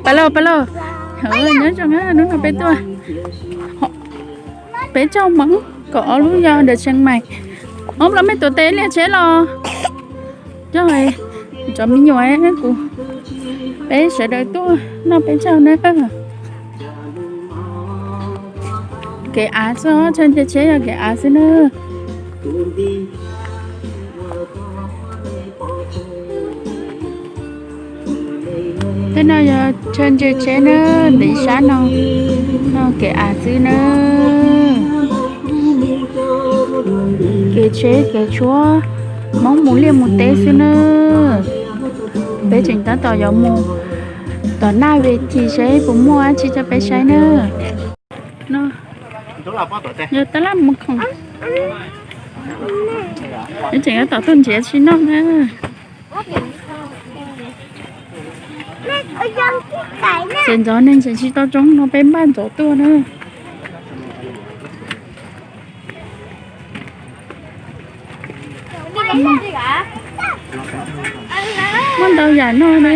Pab lauj, pab lauj, nyob zoo na, hnub no peb tuaj, peb caug Hmoob kaum ob lub yos ntawm Tsheej Maim. Ob los mej tuav tes liaj tsheb los. Coj cov me nyuam kuv, peb sawv daws tuaj noj peb caug na. Kev av xwb, chaw ntsia tsheb yog kev av xwb na. Tej no yog chaw ntsia tsheb na, ntev sab no, no kev av xwb na. Kev tsheb kev tshuab, Hmoob mus liaj mus teb xwb na. Peb tseem tab tom yuav mus tom Naj Ves Thim seb puas muaj dab tsi rau peb saib na. No yog tab laj mus khoom, peb tseem tab tom tuaj nrhiav tsi noj na. Txawm ntxov neeg tseem tsis tau tsoob no peb npaj ntxov tuaj na. Muaj ntau yam noj na.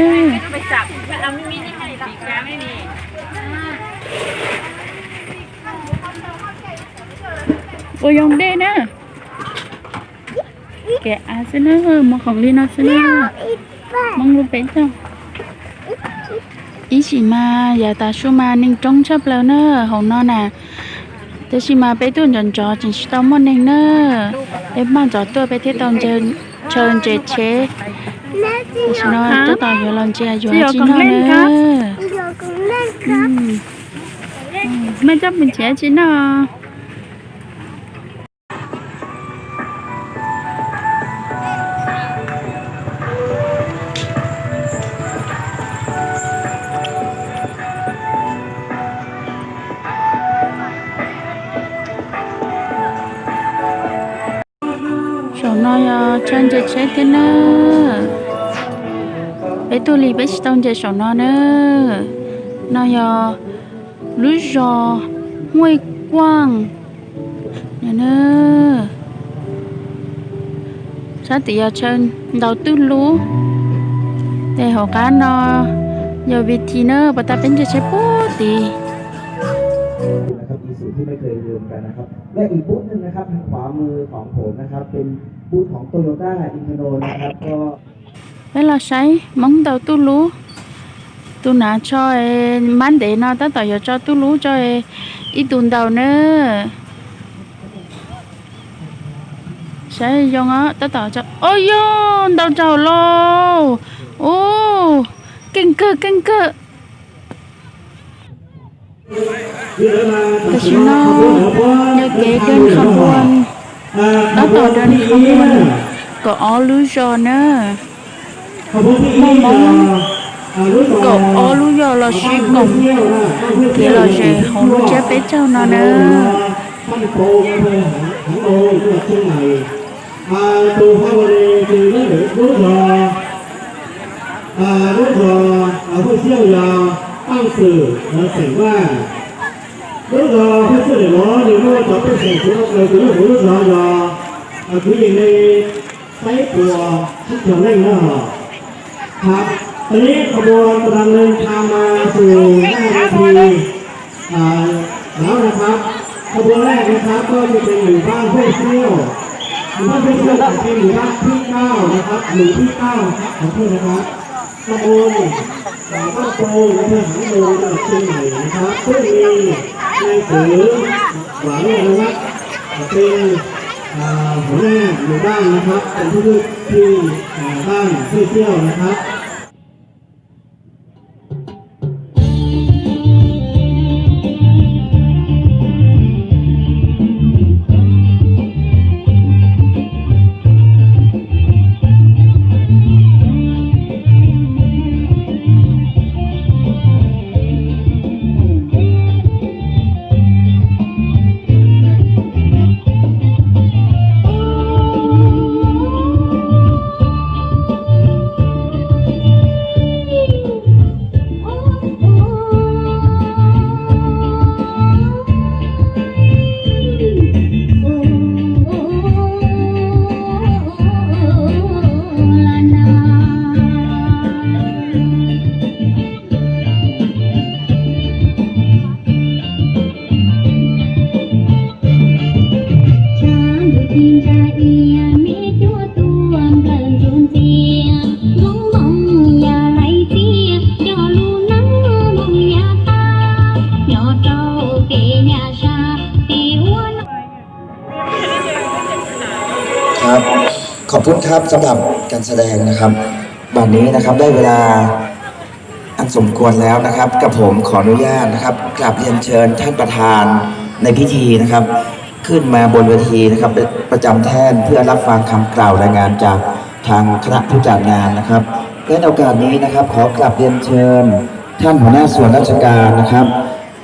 Ua yoo dej na. Kev av xwb na, muaj khoom li no xwb na. Hmoob lub peb caug. Ib sim mas yav tav su mas neeg coob tshaj plaws na hauv no na. Tab sis mas peb tuaj nrov nrov tseem tsis tau muaj neeg na. Peb npaj ntxov tuaj peb thiaj tau chaw ntsia tsheb. Tam sim no tab tom yuav los ntsia yuav tsi noj na. Mej coj mus ntsia tsi noj. Saum no yog chaw ntsia tsheb thiab na. Peb tuaj li peb tsis tau ntsia saum no na. No yog lub zos Huaj Kuaj. Sab tim yog chaw ntaus twj lub. Ces hauv qab no yog Vis Thim na, puas tas peb ntsia tsheb puag tid. และอีกบูธหนึ่งนะครับ ทางขวามือของผมนะครับ เป็นบูธของ Toyota Inferno นะครับ ก็ Peb los saib Hmoob ntaus twj lub. Tus nav tso, mab ntev no tab tom yuav tso twj lub tso, ib tug ntaus na. Saib zoo os, tab tom tso. Au yog, ntaus raug lauj. Ub, keej kawg keej kawg. Tam sim no yog kev dim qhov npua, tab tom dim qhov npua kaum ob lub zos na. Muaj Hmoob kaum ob lub zos los sis koom kev lom zem hauv lub tsiab peb caug no na. Lub zos Huaj Xiauj yog Paj Xwm xeem Vaj. Lub zos Huaj Xiauj Lim Lov nws muaj cov pej xeem txwv no, tus lub, lub zos yog kwv yees li peb puas tsib caug leej na. Tau neb qhov npua tab tom dim qhov npua mas tus naj thi lawm na. Qhov npua lej na, koj yog tus num vaj Huaj Xiauj, num vaj Huaj Xiauj tus num vaj thib kaum na, num thib kaum na, qhov thawj na. Tau neb Vaj Pau na, thawj Haav Loos na, Xeem Maim na, twb li nai kwv Vam Laj na, tes hauv naj num vaj na, tes thib thwj thij vaj Huaj Xiauj na. ขอบคุณครับ สำหรับการแสดงนะครับ บัดนี้นะครับ ได้เวลาอันสมควรแล้วนะครับ กับผมขออนุญาตนะครับ กราบเรียนเชิญท่านประธานในพิธีนะครับ ขึ้นมาบนเวทีนะครับ ประจำแท่นเพื่อรับฟังคำกล่าวรายงานจากทางคณะผู้จัดงานนะครับ และในโอกาสนี้นะครับ ขอกราบเรียนเชิญท่านหัวหน้าส่วนราชการนะครับ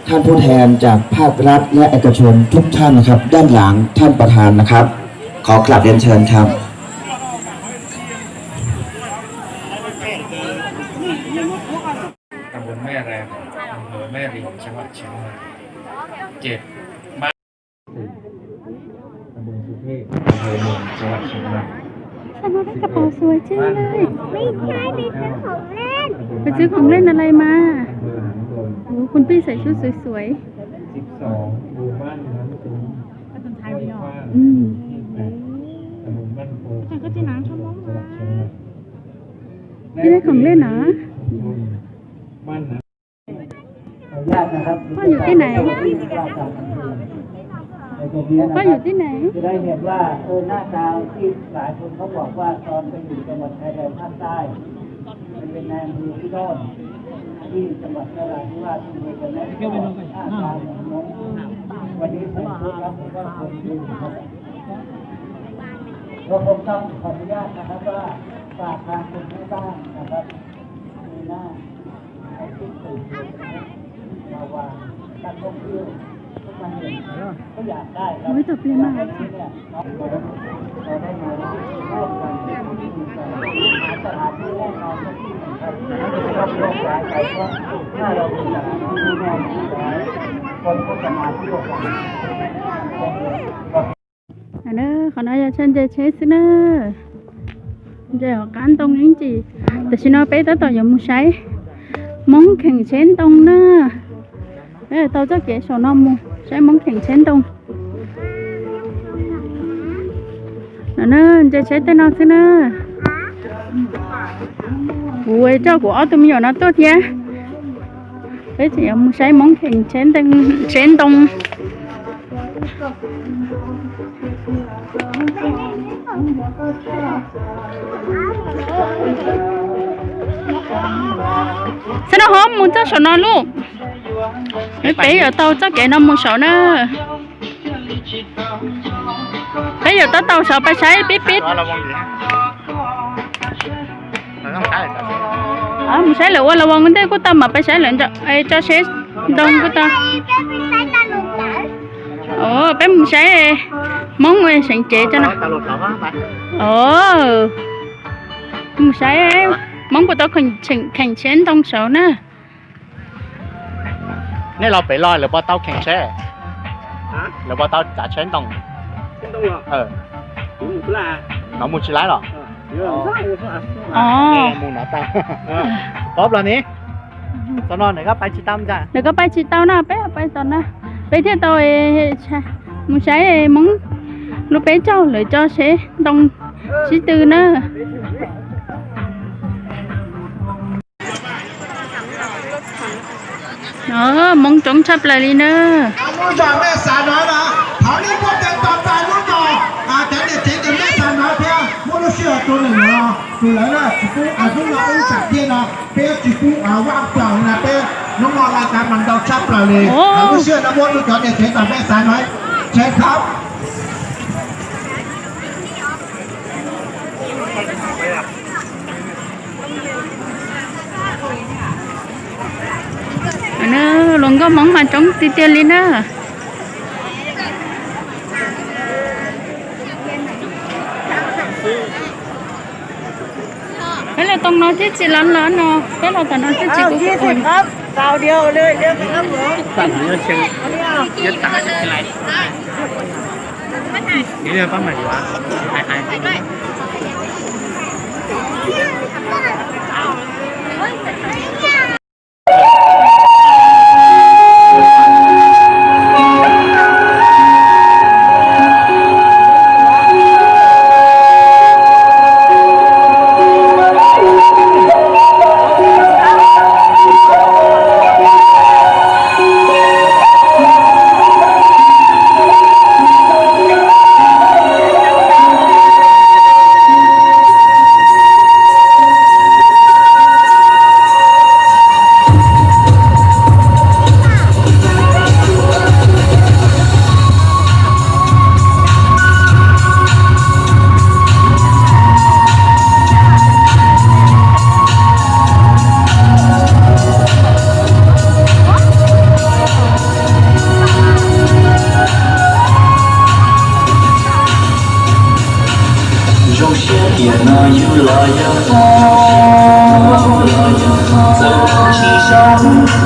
ท่านผู้แทนจากภาครัฐและเอกชนทุกท่านนะครับ ด้านหลังท่านประธานนะครับ ขอกราบเรียนเชิญครับ ตำบลแม่แรม อำเภอแม่ริม จังหวัดเชียงใหม่ เจ็ด บ้าน ตำบลสุเทพ อำเภอเมือง จังหวัดเชียงใหม่ ฉันได้กระเป๋าสวยจังเลย ไม่ใช่ ไปซื้อของเล่น ไปซื้อของเล่นอะไรมา อำเภอหางดง โอ้ คุณพี่ใส่ชุดสวยๆ สิบสอง หมู่บ้านน้ำซุม ภาษาไทยไม่ออก อืม ที่แปด ตำบลบ้านโพ จังหวัดเชียงใหม่ พี่ได้ของเล่นเหรอ บ้านน้ำ ขออนุญาตนะครับ พ่ออยู่ที่ไหน ในตรงนี้นะครับ พ่ออยู่ที่ไหน จะได้เห็นว่า เออ หน้าตาที่หลายคนเขาบอกว่าตอนไปอยู่จังหวัดชายแดนภาคใต้ ไปเป็นนายอำเภอที่โน่น ที่จังหวัดนราธิวาส ที่อำเภอกันนะ หน้าตาเหมือนน้อง วันนี้ใส่ชุดแล้วผมก็คนดูครับ ก็คงต้องขออนุญาตนะครับว่า ฝากทางกลุ่มแม่บ้านนะครับ ดูหน้า โอ้ย ตบเลยมา Qhov no yog tshaj nce tsheb xwb na. Nce hauv qab ntoo ib ntsis. Tam sim no peb tab tom yuav mus saib Hmoob kheem tsheb ntoo na. Peb tau txoj kev saum no mus saib Hmoob kheem tsheb ntoo. No na, nce tsheb tej no xwb na. Kuv coj kuv ob tug me nyuam no tuaj thiab. Peb tseem yuav mus saib Hmoob kheem tsheb ntoo. Xab no ho mus txog saum no lauj. Peb yuav tau txoj kev no mus saud na. Peb yuav tau tau saud pais saib pib pib. Mus saib lawv ua las voos ua ntej kuj tau mas pais saib lawv tso seb ntoo kuj tau. Peb mus saib Hmoob seev cev tso no. Mus saib Hmoob puas tau kheem tsheb ntoo saud na. Nej los pem los lawv puas tau kheem tsheb? Lawv puas tau tsav tsheb ntoo? No mus tsis laib los? Mus no tau. Pab los ni. Tam no nws koj pais tsis tau ntag. Nws koj pais tsis tau na, peb pais tom no. Peb thiaj tau mus saib Hmoob lub peb caug lawv tso seb ntoo sib tw na. Hmoob coob tshaj plaws li na. Lub zos Mej Xav no na, thaum nej muaj tes tos txais lub zos, cov niam tsev ntawm Mej Xav no thiab muaj lub sij hawm tus nws no, tus lawv tsis pub, hnub no wb sam thiaj no peb tsis pub vaj plaws li na, peb hnub no laj kav mas ntau tshaj plaws li. Lub sij hawm no muab rau cov niam tsev tom Mej Xav no, tsev khab. Luag nkauj Hmoob mas coob tiag tiag li na. Peb los tom no thiaj tsis lov lov no, peb los tom no thiaj tsis kuv.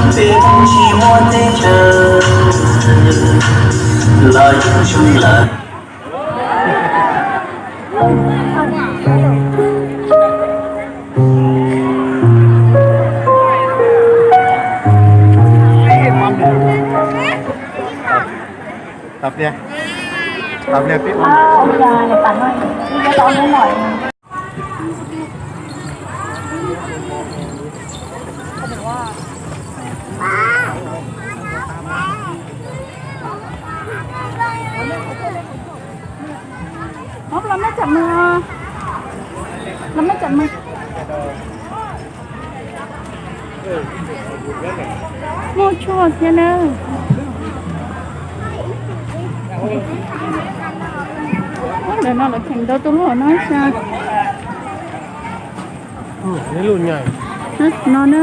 Tsis muaj teb chaws los yeej tshwj lawm. Tau pliag, tau pliag pib. Hov, los mej tsam mws, los mej tsam mws. Muaj tshuaj thiab na. Ntawm no lawv kheev ntau tus lub hauv no xwb. No na.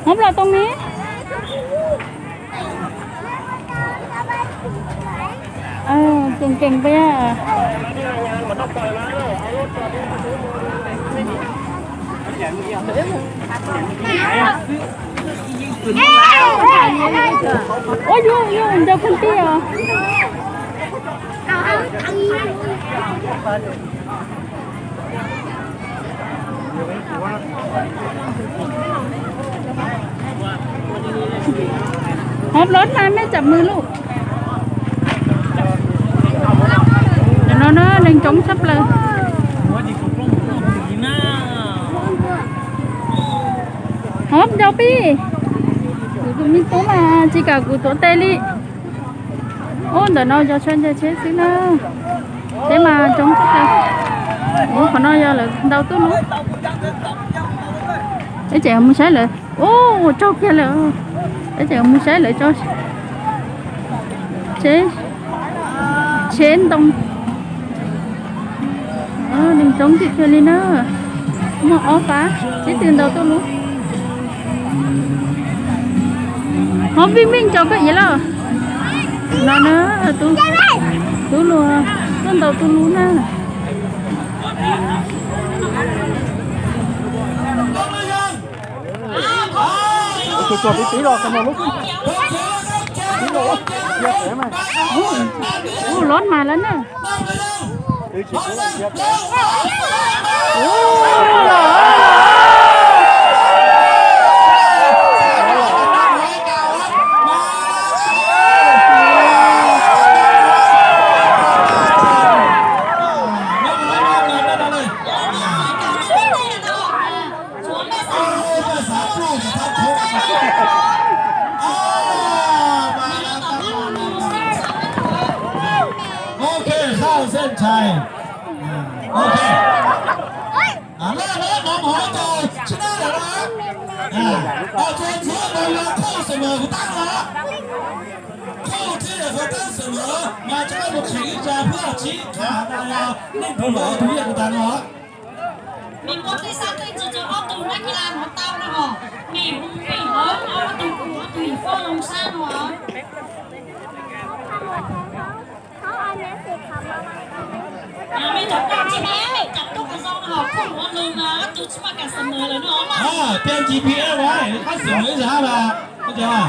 Hov, los too ni. Keem keem peb. Ua yus yus ncaws khuv tij os. Hov, los mas mej tsam mws lauj. Ntawm no na neeg coob tshaj plaws. Hov, ncaus pib. Kuv tus me tub mas tsis kam kuv tuav tes li. Ub, ntawm no yog tsheb ncaws tsheb xwb na. Teb mas coob tshaj plaws. Ub, qhov no yog lawv ntau tuj lub. Peb tseem mus saib lawv. Ub, tsaug kiag lawm. Peb tseem mus saib lawv tso. Tsheb, tsheb ntoo. Neeg coob tiag tiag li na. Muaj ob pab tib tw ntau tuj lub. Hov, vij vij tso koj iav lauj. No na, tub, tub luag tuaj ntau tuj lub na. Tus tsuag tib tib los tau no lub. Ub, los mas lawm na. Ok, sau xej ntshai. Ok. Laj lab no mov tau tsis naj lawm na. Txhua txhua ntawd yog khauj xeem mawm kuv tab no. Khauj thiab yog khauj tab xeem mawm mas tsis qab mus kheem ib tsa phub tsib qha na yog neej pw los tus yaj kuv tas no. Mej muaj tej xab tej ntsis rau ob tug nab kis las hov tau no hos, mej hu pem hov ob tug kuv ob tug yim foj zoo sab no. Mej cov koj tsis mej cov tub qhov zoo no hos, kuj ua lug mas ob tug tsis muaj kas xeem mawm lawm no. Peb G P S uas qab xeem mawm ib zag hab mas, koj cov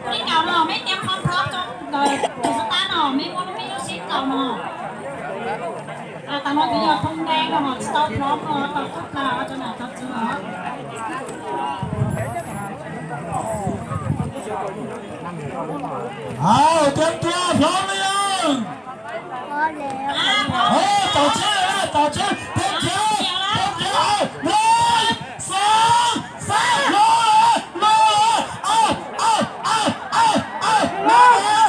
Ua li ntawd los mej txiav qhov plob rau ntawm tus xub tab no, mej muab mej lub sib txaus no. Tam no kuv yog thoob ntees no, tsis tau plob no, tau tub plag cov nam cov txwv os. Hauv, tuav tuav plob me yog. Tau tsheb, tau tsheb, peb khiav, peb khiav, peb, xav, xav, no, no, au, au, au, au, no, no,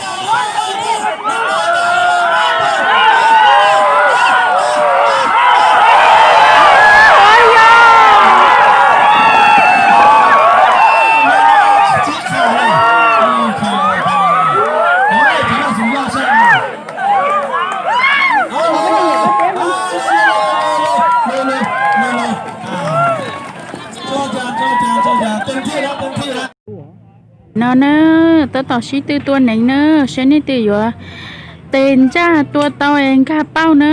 No na, tab tom sib tw tua neev na, saib nej twg yuav tes ntsaj tua tau es nkag pauj na.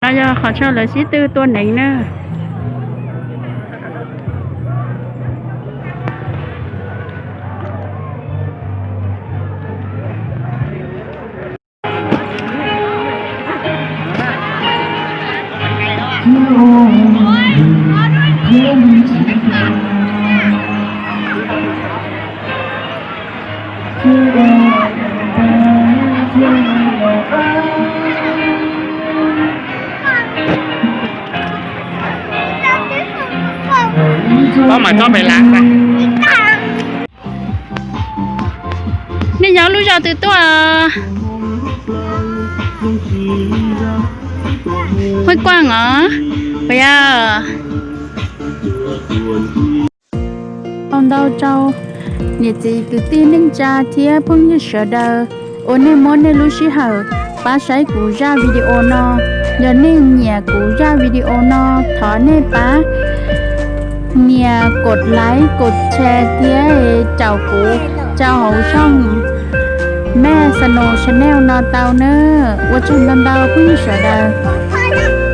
No yog qhov chaw lawv sib tw tua neev na. Pab mas txhob pem lam. Nej nyob lub zos twg tuaj? Huab Kuaj os. Puas yog? Ntau ntau rau niam txiv kwv tij neej tsa thiab phooj ywg sawv daws uas nej muab nej lub sij hawm pab saib kuv zaj video no. Yog nej nyiam kuv zaj video no, thov nej pab nias kos like kos share thiab caum kuv rau hauv zog Mej Snow Channel no tau nawb. Ua tsaug ntau ntau phooj ywg sawv daws.